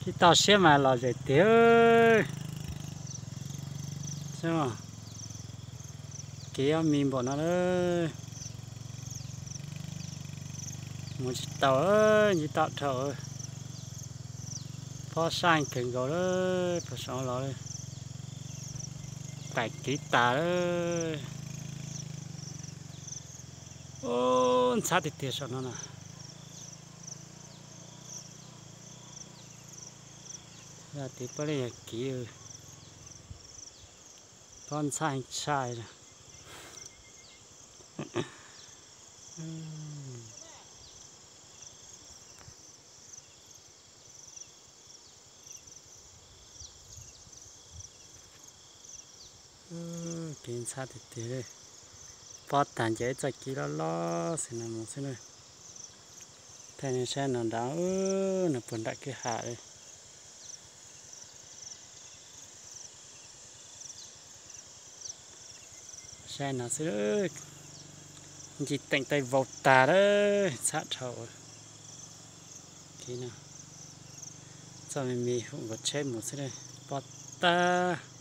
Tsis tau siab mas los zem tiag. Kev ob mis npaum no lawm, mus tsis tau, ncig toj dhau. Pob saib kawg nkaus lawm, pog saum los pais kiv tas lawm. Ub, ntxhab tiag tiag saum no na. Yog tiv pob lej yog kiv, pob ntxhab heev tshaj. Kev ntxhab tiag tiag li. Pob tag ncaws ib txoj kev loj loj xwb no mus xwb na. Thaij nej saib no nrad, nws puag nram kwj ha li. Saib no xwb, ncig teem taij vau tag lawm, ntxhab dhau. Txoj me me hum nkaus tsheb mus xwb, pob tag.